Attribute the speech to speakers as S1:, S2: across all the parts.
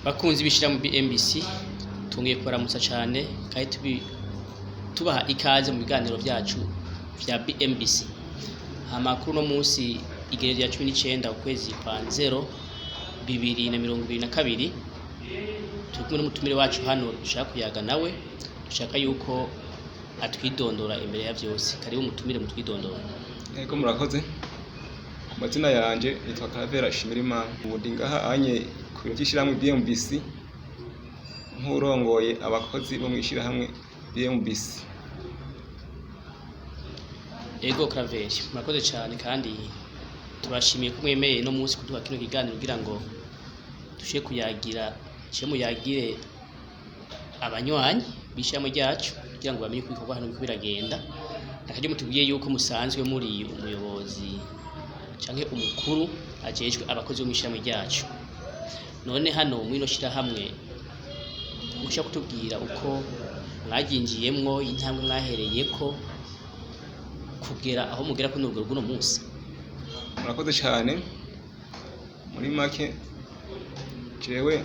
S1: Bakunzi b'ishirahamwe BMBC, twongeye kubaramutsa cane kandi tubaha ikaze mu biganiro vyacu vya BMBC. Hama kuri uno munsi, igerezo rya 19 ukwezi kwa 0 2022, turi kumwe n'umutumire wacu hano dushaka kuyaga nawe, dushaka yuko atwidondora imbere ya vyose. Karibu umutumire, mutwidondora.
S2: Ego, murakoze. Ku mazina yanje nitwa Karavera Shimirimana. Ubu ndi ngaha anye ku biro vy'ishirahamwe BMBC nk'urongoye abakozi bo mw'ishirahamwe BMBC.
S1: Ego Claver, murakoze cyane kandi tubashimiye ko mwemeye no munsi kuduha kino kiganiro kugira ngo dushe kuyagira ce muyagire abanywanyi b'ishirahamwe ryacu kugira ngo bamenye uko ibikorwa hano biriko biragenda. Nakaryo mutubwiye yuko musanzwe muri umuyobozi canke umukuru ajejwe abakozi bo mw'ishirahamwe ryacu. None hano mw'ino shirahamwe, mushobora kutubwira uko mwaryinjiyemwo, intambwe mwahereyeko kugera aho mugera kuno rugero rw'uno munsi?
S2: Murakoze cyane. Muri make, jewe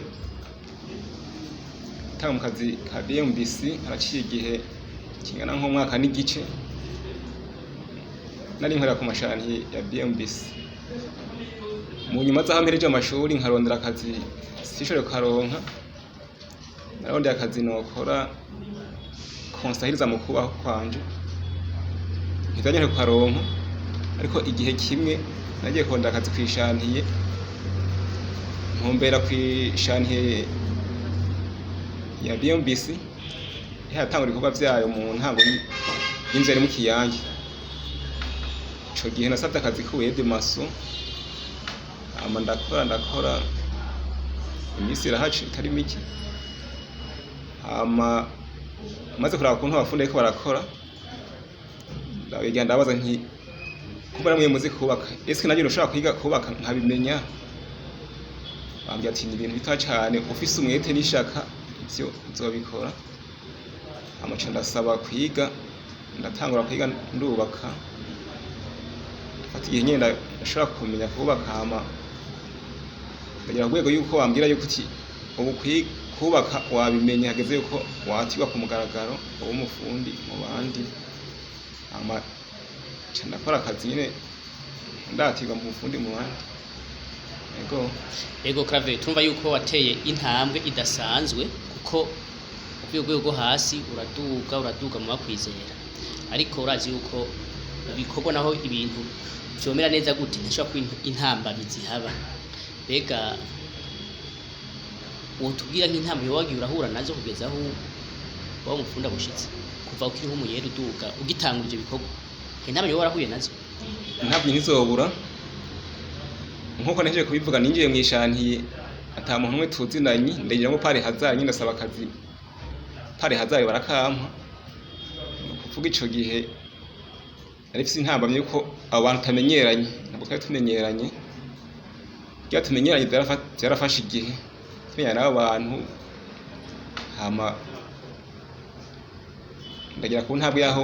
S2: tanga mu kazi ka BMBC haraciye igihe kingana nk'umwaka n'igice. Nari nkorera ku mashanti ya BMBC. Mu nyuma z'aho mpereje amashuri nkarondera akazi sinshobore kukaronka, narondeye akazi nokora konsahiriza mu kubaho kwanje, ntivyanyoroheye kukaronka. Ariko igihe kimwe nagiye kurondera akazi kw'ishantiye, ntumbera kw'ishantiye ya BMBC ihatangura ibikorwa vyayo mu ntango y'inzu yari mu Kiyange. Ico gihe nasavye akazi k'ubuyede maso, hama ndakora ndakora, iminsi irahaca itari mike. Hama maze kuraba ukuntu abafundi bariko barakora, ndabegera ndabaza nti: "Kuba namwe muzi kubaka, ese nanjye nshobora kwiga kubaka nkabimenya?" Bambwira ati: "Ni ibintu bitoya cane, ufise umwete n'ishaka ivyo uzobikora." Hama nca ndasaba kwiga, ndatangura kwiga ndubaka, ndafata igihe nyene ndashobora kumenya kubaka. Hama ndagera ku rwego yuko bambwira yuko uti: "Ubu kubaka wabimenye, hageze yuko watirwa ku mugaragaro uba umufundi mu bandi." Hama nca ndakora akazi nyene, ndatirwa mu bufundi mu bandi. Ego.
S1: Ego Claver, turumva yuko wateye intambwe idasanzwe, kuko uvuye urwego rwo hasi uraduga, uraduga mu bakwizera. Ariko urazi yuko ibikorwa naho ibintu vyomera neza gute, ntashobora kuba intambamyi zihaba. Mbega wotubwira nk'intambwe wagiye urahura nazo kugeza aho waba umupfunda bushitse, kuva ukiri nk'umuyede uduga ugitangura ivyo bikorwa, intambwe wowe warahuye nazo?
S2: Ntabwo ntizobura. Nkuko nahejeje kubivuga, ninjiye mw'ishantiye ata muntu umwe tuzinanye, ndagira ngo par hasard nyine ndasaba akazi, par hasard barakampa. Ni ukuvuga ico gihe nari mfise intambamyi yuko abo bantu tutamenyeranye, ntabwo twari tumenyeranye. Kugira tumenyeranye vyarafashe igihe tumenyana n'abo bantu. Hama ndagera ku ntambwe yaho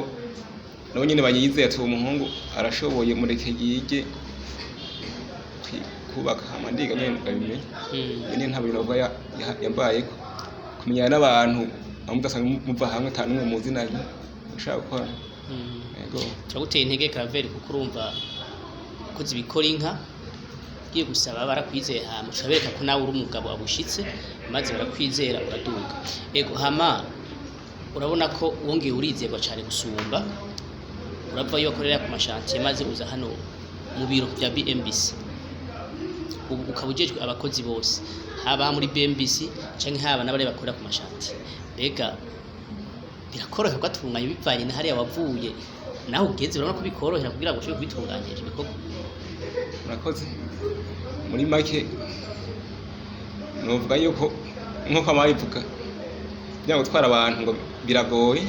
S2: nabo nyene banyizeye ati: "Uwo muhungu arashoboye, mureke yige kubaka." Hama ndiga nyene ndabimenya. Iyo niyo ntabwo novuga yambayeko, kumenyana n'abantu aho mudasanzwe muva hamwe, ata n'umwe muzinanye ushaka gukora. Yego.
S1: Turaguteye intege Claver, kuko urumva ukoze ibikora inka ugiye gusaba barakwizeye, hama ucabereka ko nawe uri umugabo abushitse, maze barakwizera uraduga. Ego, hama urabona ko wongeye urizerwa cyane gusumba, urava iyo wakorera ku mashantiye maze uza hano mu biro bya BMBC, ubu ukaba ujejwe abakozi bose, haba muri BMBC canke haba n'abari bakorera ku mashantiye. Mbega birakorohera kugatunganya bivanye na hariya wavuye naho ugeze? Urabona ko bikorohera kugira ngo ushobore kubitunganya ivyo bikorwa?
S2: Murakoze. Muri make, novuga yuko nkuko ababivuga kugira ngo gutwara abantu ngo biragoye,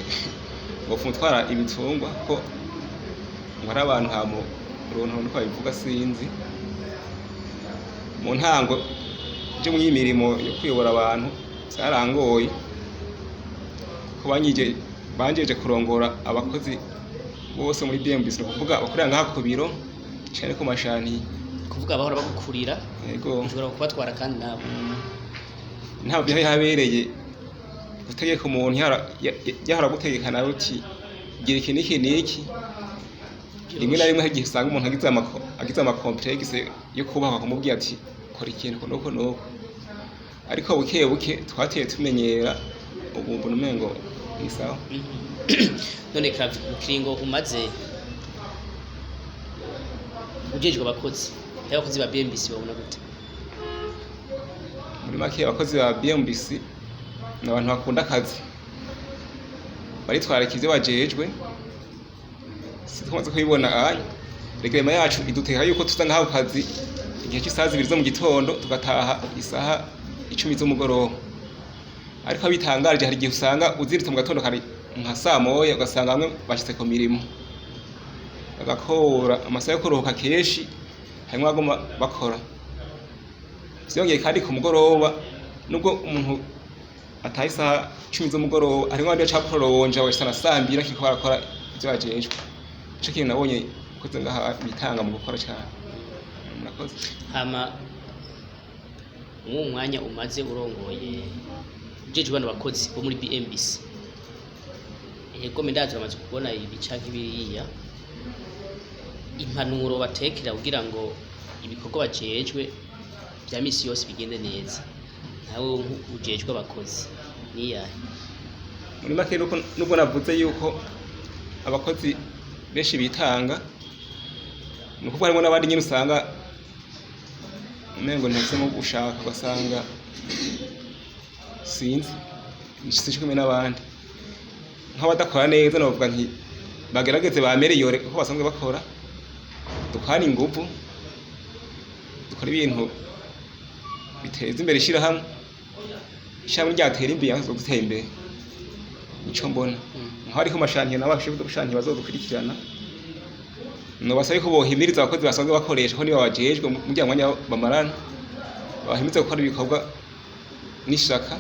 S2: ngo gutwara ibitungwa ko ngo ari abantu hama uruntu niko babivuga, sinzi. Mu ntango nje mu mirimo yo kuyobora abantu vyarangoye, kuko banjeje kurongora abakozi bose muri BMBC, ni ukuvuga abakorera ngaha ku biro canke ku mashantiye.
S1: Kuvuga abahora bagukurira
S2: Yego.
S1: ushobora kubatwara kandi nawe.
S2: Ntabwo byari habereye gutegeka umuntu yahora gutegeka nawe uti gira iki n'iki n'iki. Rimwe na rimwe hari igihe usanga umuntu agize amakomplegise yo kubahwa kumubwira ati kora ikintu uku n'uku n'uku, ariko buke buke twateye tumenyera, ubu mbona umengo ni sawa.
S1: None Claver, mu kiringo umaze ujejwe abakozi, abakozi ba BMBC babona gute?
S2: Muri make, abakozi ba BMBC ni abantu bakunda akazi, baritwararika ivyo bajejwe. Si tumaze kubibona anya règlement yacu idutegeka yuko tuza ngaho ku kazi igihe cy'isaha 2 zo mu gitondo, tugataha isaha 10 z'umugoroba. Ariko bitangaje, hari igihe usanga uzindutse mu gatondo kare nka saa 1, ugasanga bamwe bashitse ku mirimo bagakora amasaha yo kuruhuka. Kenshi harimwo abaguma bakora. Vyongeye kandi, ku mugoroba, nubwo umuntu ataha isaha 10 z'umugoroba, harimwo abandi baca prolonja bagashitsa na saa 2 bakiriko barakora ivyo bajejwe. Ico kintu nabonye koze ngaha, bitanga mu gukora cane. Murakoze.
S1: Hama mw'uwo mwanya umaze urongoye, ujejwe bano bakozi bo muri BMBC, yego ndazi bamaze kubona ibi canke biriya, impanuro batekera kugira ngo ibikorwa bajejwe vya misi yose bigende neza, nawe ujejwe abakozi, niyahe?
S2: Muri make, nuko nubwo navuze yuko abakozi benshi bitanga, ni ukuvuga harimo n'abandi nyine usanga umengo ntibafisemo gushaka, ugasanga sinzi sinzi kumwe n'abandi nk'abadakora neza. Novuga nti bagerageze bameriyore kuko basanzwe bakora, dukorane inguvu, dukora ibintu biteza imbere ishirahamwe. Ishirahamwe ryatera imbere, natwe dutera imbere. Nico mbona. Nkaho ariko ma chantier nabo abashinzwe gu chantier bazodukurikirana, nobasaba ko bohimiriza abakozi basanzwe bakoresha, ko niba bajejwe murya mwanya bamarana, bahimize gukora ibikorwa n'ishaka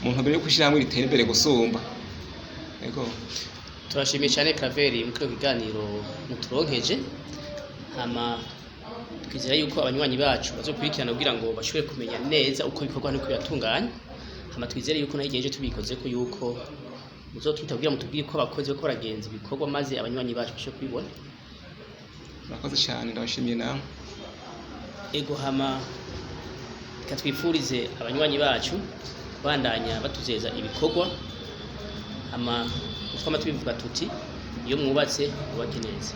S2: mu ntumbero yo kwishirahamwe ritera imbere gusumba. Yego.
S1: Turashimiye cyane Claver mu kino kiganiro muturonkeje. Hama twizera yuko abanywanyi bacu bazokurikirana kugira ngo bashobore kumenya neza uko ibikorwa nuko biratunganya. Hama twizere yuko naho igihe ejo tubikoze ko yuko muzotwita kugira mutubwire ko abakozi bariko baragenza ibikorwa, maze abanywanyi bacu bashobore kubibona.
S2: Murakoze cyane, ndabashimiye namwe.
S1: Ego, hama reka twifurize abanywanyi bacu bandanya batuzeza ibikorwa. Hama twama tubivuga tuti iyo mwubatse, mwubake neza.